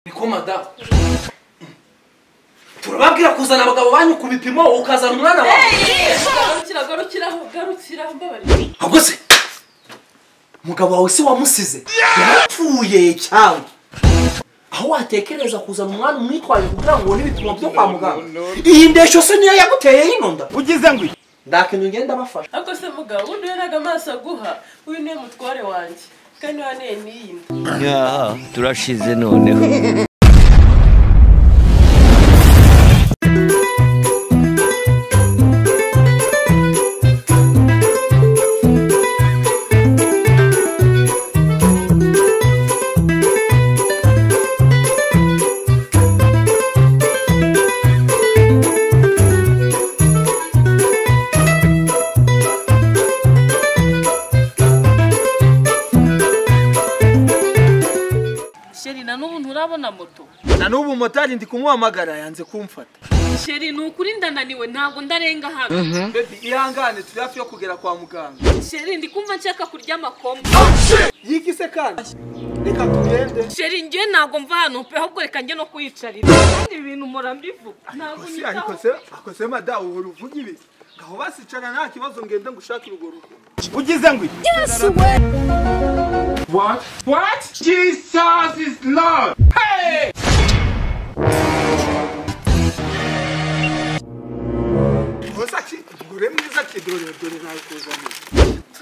Niko madamu turababwira kuzana abagabo banyu ku bipimo ukazana umwana wawe. Garukira garukira garukira mbabarira. Ahubwo se umugabo wawe se wamusize yarapfuye cyangwa aho watekereza kuzana umwana umwitwaje kugira ngo ubone ibipimo byo kwa muganga? Iyi ndesho se niyo yaguteye y'inonda ugize ngo ndakintu ngenda bafasha. Ariko se mugabo undi yaraga amaso aguha uyu niwe mutware wanjye kandi waneye niyi nda. Turashize noneho. Sheri na n'ubu nturabona moto. Na n'ubu motari ndi kumuhamagara yanze kumfata. Sheri ni ukuri ndananiwe ntabwo ndarenga hano. Baby ihangane turi hafi yo kugera kwa muganga. Sheri ndi kumva nshaka kurya amakoma. Yiki se kandi? Reka tugende. Sheri ngiye ntabwo mva hano pe ahubwo reka njye no kuyicarira. Kandi ibintu mpora mbivuga. Ntabwo nyitaho. Ariko se ako se mada uhora uvuga ibi. Ngaho basicara nta kibazo ngende ngushakire urwo rugo. Ugize ngo Yes we. What? What? Jesus is Lord. Hey!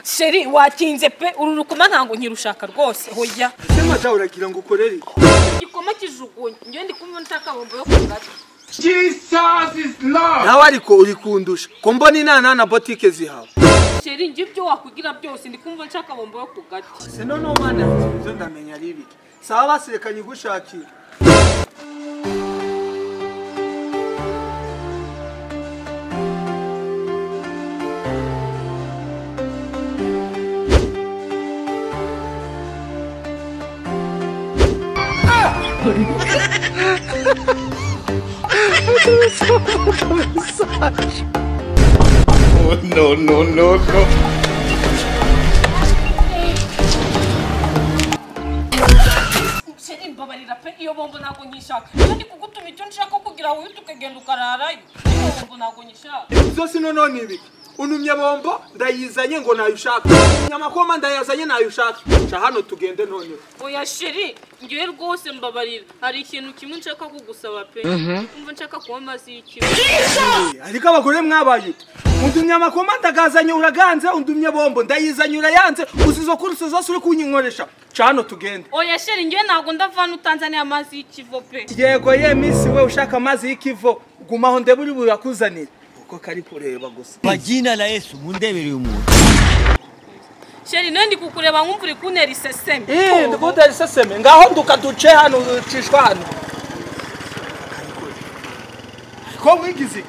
Sheri watinze pe uru rukoma ntango nkirushaka rwose hoya. Se mada uragira ngo ukorere iki? Igikoma kijugunye ngiye ndi kumva ntaka bombo yo kugata. Jesus is Lord. Nawe ariko uri kundusha ko mbona inana na botike zihawe. Sheri ngiye ibyo wakugira byose ndi kumva nshaka bombo yo kugata. Se no mwana ibyo ndamenya ari ibiki. Sawa basirekanye gushakira. Oh, no, no, no, no. Sheri mbabarira pe iyo bombo ntabwo nyishaka. Iyo ndi kugutuma icyo nshaka kugira ngo ukagenda ukararayo. Iyo bombo ntabwo nyishaka. Byose nono ni ibiki? Unumye bombo ndayizanye ngo nayushaka. Nyamakoma ndayazanye nayushaka. Cha hano tugende none. Oya sheri ngiye rwose mbabarira. Hari ikintu kimwe nshaka kugusaba pe. Umva nshaka kuba amazi y'ikibo. Ariko abagore mwabaye ute? Undumye amakoma ndagazanye uraganze, undumye bombo ndayizanye urayanze, uzizo kuruse zose uri kunyinkoresha. Cha hano tugende. Oya sheri ngiye ntabwo ndavana utanzaniye amazi y'ikivo pe. Yego ye misi we ushaka amazi y'ikivo gumaho ndebe uri burakuzanira. Uko kari kureba gusa. Kwa jina la Yesu mundebereye umuntu. Sheri nende kukureba nkumva uri kuntera iseseme. Ndikutera iseseme. Ngaho nduka duce hano ucishwa hano. Ko mwigize iki?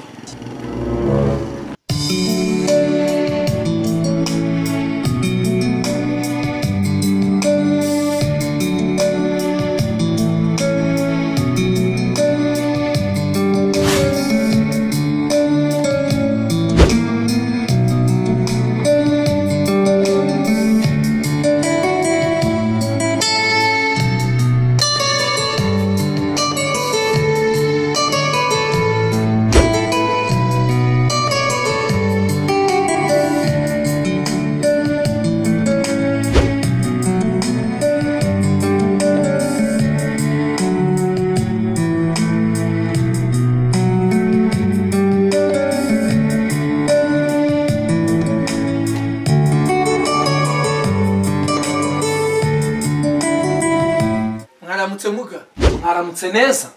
Mwaramutse muga. Mwaramutse neza.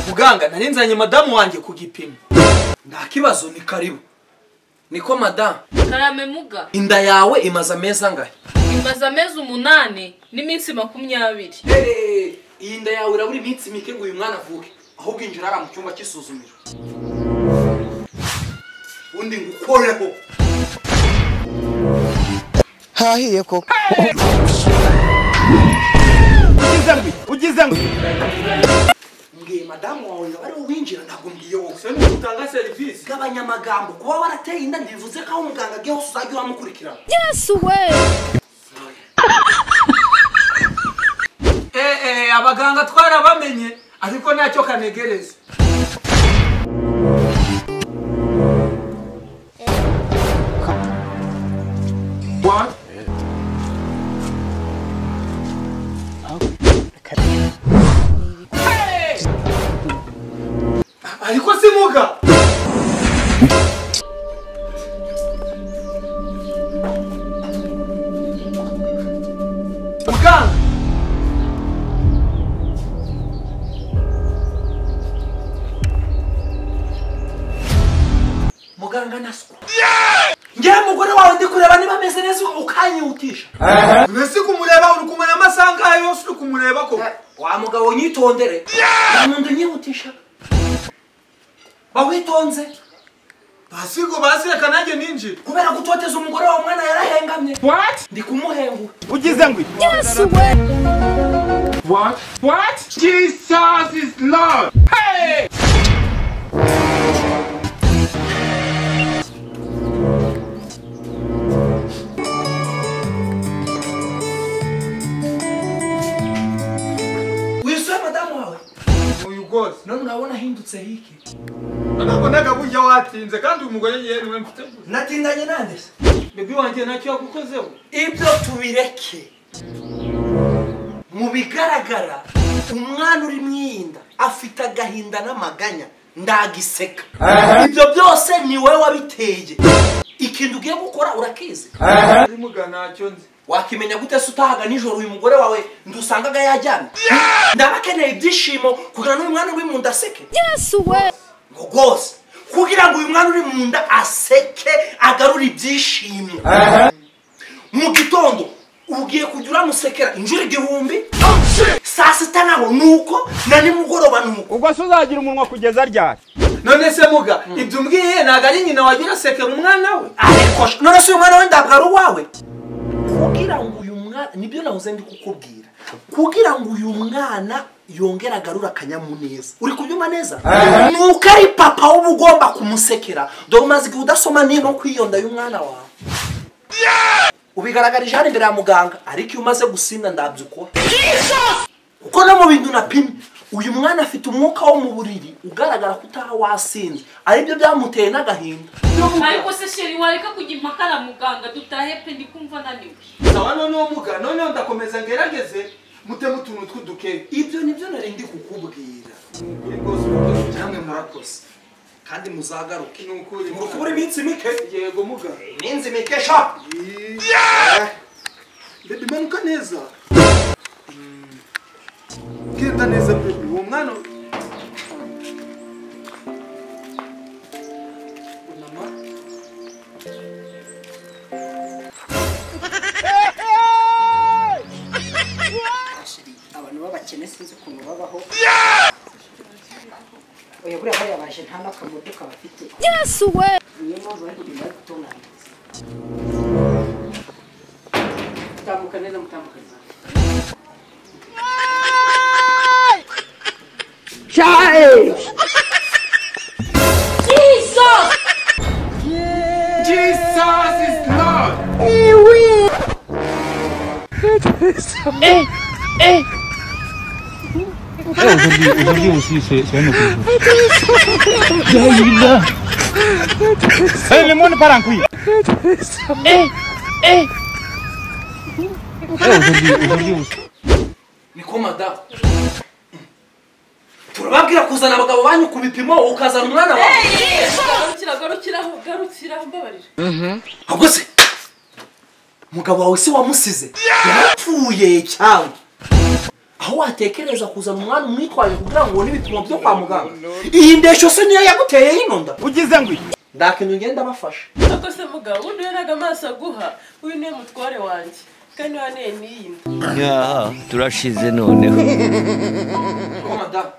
Muganga narinzanye madamu wanjye ku gipimo. Nta kibazo ni karibu. Niko madamu. Karame muga. Inda yawe imaze amezi angahe? Imaze amezi 8 n'iminsi 20. Iyi nda yawe irabura iminsi mike ngo uyu mwana avuke. Ahubwo injira ara mu cyumba cy'isuzumiro. Undi ngukoreho. Hahiye koko. Ugize ngo mbwiye madamu wawe ngo ari uwinjira ntabwo mbwiye wowe. Se nutanga service. Gabanya amagambo kuba warateye inda ntibivuze ko aho muganga agiye hose uzajya uramukurikirana. Yes we. Abaganga twarabamenye. ntacyo kanegereza. What? Ariko si muga. Muganga. Muganga naswa. Ngewe mugore wawe ndi kureba niba ameze neza ukanyihutisha. Mbese kumureba uri kumara amasaha yose uri kumureba ko. Wa mugabo nyitondere. Nta muntu unyihutisha. Bawitonze. Basigo basireka nanjye ninjire. Kubera gutoteza umugore wawe umwana yarahengamye. What? Ndi kumuhengura. Ugize ngo Yes we. What? What? Jesus is Lord. Hey! Wisuye madamu wawe. Uyu gose. None urabona ahindutse hiki. Nabonaga burya watinze kandi umugore yewe mfite. Natindanye nande se? Baby wanjye ntacyo yagukozeho. Ibyo tubireke. Mu bigaragara umwana uri mwinda afite agahinda n'amaganya ndagiseka. Ibyo byose ni wowe wabiteye. Ikintu ugiye gukora urakizi. Ari muga ntacyo nzi. Wakimenya gute se utahaga nijoro uyu mugore wawe ndusangaga yajyana? Ndabakeneye ibyishimo kugira ngo uyu mwana uri mu nda aseke. Yes we. Ngo gose kugira ngo uyu mwana uri mu nda aseke agarure ibyishimo. Mu gitondo ugiye kujya uramusekera injuro 1000, saa sita naho nuko na nimugoroba nuko. Ubwo se uzagira umunwa kugeza ryari? None se muga ibyo umbwiye ntago ari nyina wagira sekera umwana we. Ariko none se uyu mwana we ndabwo ari uwawe? Kugira ngo uyu mwana nibyo nahoze ndi kukubwira. Kugira ngo uyu mwana yongera agarura akanyamuneza. Uri kubyuma neza? Nuko ari papa uba ugomba kumusekera. Dore umaze igihe udasoma nino kwiyonda y'umwana wawe. Ubigaragarije hano imbere ya muganga, ariko iyo umaze gusinda ndabyukora. Kuko no mu bintu napimye, uyu mwana afite umwuka wo mu buriri ugaragara ko utaha wasinze. Aribyo byamuteye n'agahinda. Ariko se sheri wareka kujya impaka na muganga dutahe pe ndi kumva naniwe. Sawa noneho muga noneho ndakomeza ngerageze muteme utuntu tw'udukeke. Ibyo nibyo nari ndi kukubwira. Kuri rwose urakoze. Namwe murakoze. Kandi muzagaruke. Nukuri. Murukubura iminsi mike. Yego muga. Iminsi mike sha. Baby manuka neza. Genda neza baby. Uwo mwana Mama. Abantu b'abakene sinzi ukuntu babaho. Oya buriya hariya baje nta n'akamodoka bafite. Yes we. Niyo mpamvu bari kugenda bari gutunganya. Mutambuka neza, mutambuka neza. Jesus! Jesus is Lord. Aujourd'hui aussi, c'est un autre jour. Le monde part en couille. Aujourd'hui aussi. Niko madamu. Turababwira kuzana abagabo banyu ku bipimo ukazana umwana wawe. Garukira garukiraho garukiraho mbabarira. Ahubwo se mugabo wawe se wamusize yarapfuye cyangwa aho watekereza kuzana umwana umwitwaje kugira ngo ubone ibipimo byo kwa muganga? Iyi ndesho se niyo yaguteye ino nda. Ugize ngo Ndakintu ngenda bafasha. Ariko se mugabo undi yaraga amaso aguha uyu niwe mutware wanjye kandi waneye n'iyi nda. Turashize noneho. Ko madamu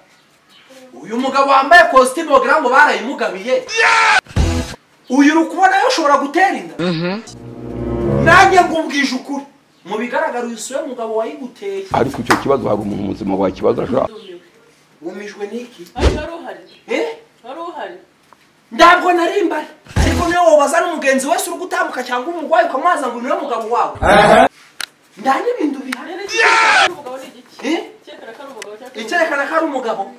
uyu mugabo wambaye kositimu wagira ngo barayimugabiye. Uyu uri kubona yoshobora gutera inda. Nanjye ngubwije ukuri. Mu bigaragara uyu siwe mugabo wayiguteye. Ariko icyo kibazo hari umuntu muzima wakibaza sha. Wumijwe niki? Ari wari uhari. Wari uhari. Ndabwo nari mbari. Ariko niyo wobaza n'umugenzi wese uri gutambuka cyangwa umurwayi ukamwaza ngo niwe mugabo wawe. Ndani ibintu bihari. Icyerekana ko ari umugabo. Icyerekana ko ari umugabo.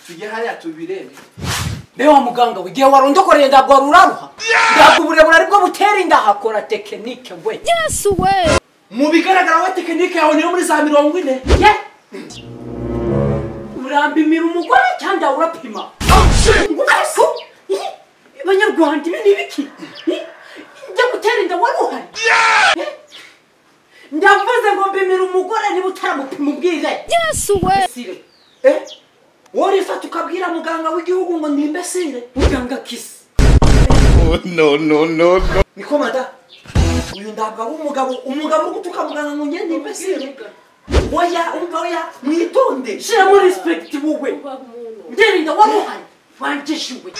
Tujye hariya tubirebe. Mbe wa muganga we, igihe warondokoreye ntabwo wari uraruha. Ntabwo uburebure aribwo butera inda, hakora tekinike we. Yesu we. Mu bigaragara we tekinike yawe niyo muri za 40. Ye. Urambimira umugore cyangwa urapima? Ariko Abanyarwanda ibi ni ibiki? Njya gutera inda wari uhari? Ndavuze ngo mbimira umugore niba utaramupima ubwire. Yesu we. Eh? Wowe urifata ukabwira muganga w'igihugu ngo ndi imbesire. Muganga kisi. Oh, no, no, no, no. Niko mada. Uyu ndabwo ari umugabo, umugabo uri gutuka muganga ngo ngende imbesire. Oya, umva oya, mwitonde. Shiramo respect wowe. Ndera inda wari uhari. Wanjishiwe.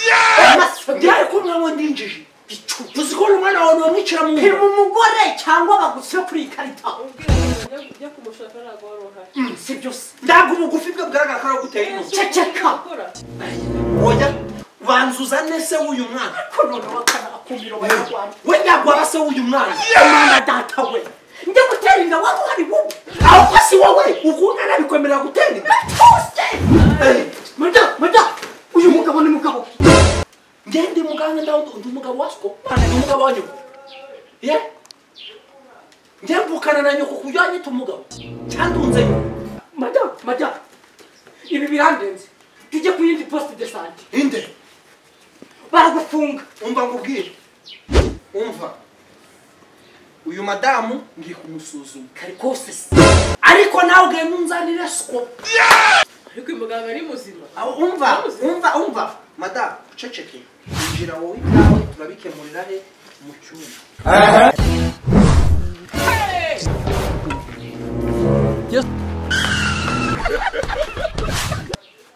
Byari kumwe ngo ndinjije. Tuzi ko umwana wawe wamwicira mu Pima umugore cyangwa bagushyira kuri iyi karita. Ujya kumushaka ntabwo wari uhari. Si byo se. Ntabwo ubugufi bwe bugaragara ko ari ugutera inda. Ceceka. Oya, banza uzane se w'uyu mwana. Ariko noneho akana akumiro Banyarwanda. We ntabwo aba se w'uyu mwana. Mwana data we. Njya gutera inda wari uhari wowe. Ahubwo si wowe, ukundana bikwemerera gutera inda. Natose. Mada, mada. Uyu mugabo ni mugabo. Ngende muganga ndi umugabo wa siko, ndi umugabo wa nyoko. Ye? Njye mvukana na nyoko ku buryo wanyita umugabo. Cyandunze nyoko. Mada, mada. Ibi birandenze. Tujye ku yindi poste de santé. Inde. Baragufunga. Umva ngubwire. Umva. Uyu madamu ngiye kumusuzuma. Kari kose. Ariko nawe ugenda unzanire siko. Ariko uyu muganga ari muzima. Umva, umva, umva. Madamu, uceceke. Injira wowe ibyawe turabikemurira he mu cyumba.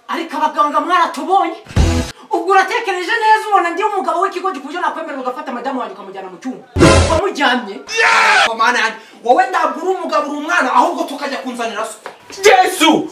Ariko abaganga mwaratubonye. Ubwo uratekereje neza ubona ndi umugabo w'ikigo gikuje nakwemerera ugafata madamu wanjye ukamujyana mu cyumba. Wamujyanye? Mana yanjye, wowe ntabwo uri umugabo uri umwana ahubwo tukajya kunzanira so. Yesu!